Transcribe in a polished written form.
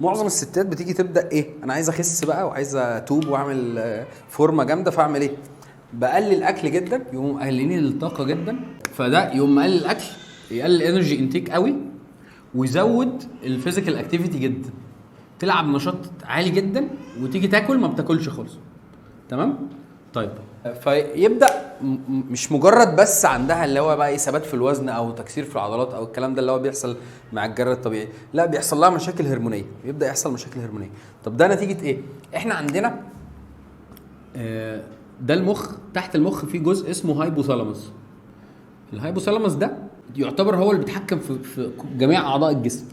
معظم الستات بتيجي تبدا ايه؟ انا عايز اخس بقى وعايز اتوب واعمل فورمه جامده، فاعمل ايه؟ بقلل اكل جدا، يقوموا مقللين الطاقة جدا، فده يقوم مقلل الاكل، يقلل energy intake قوي، ويزود ال physical activity جدا، تلعب نشاط عالي جدا، وتيجي تاكل ما بتاكلش خالص. تمام؟ طيب، فيبدا مش مجرد بس عندها اللي هو بقى ايه، ثبات في الوزن او تكسير في العضلات او الكلام ده اللي هو بيحصل مع الجري الطبيعي، لا، بيحصل لها مشاكل هرمونيه، يبدا يحصل مشاكل هرمونيه. طب ده نتيجة ايه؟ احنا عندنا ده المخ، تحت المخ في جزء اسمه hypothalamus. ال hypothalamus ده يعتبر هو اللي بيتحكم في جميع اعضاء الجسم.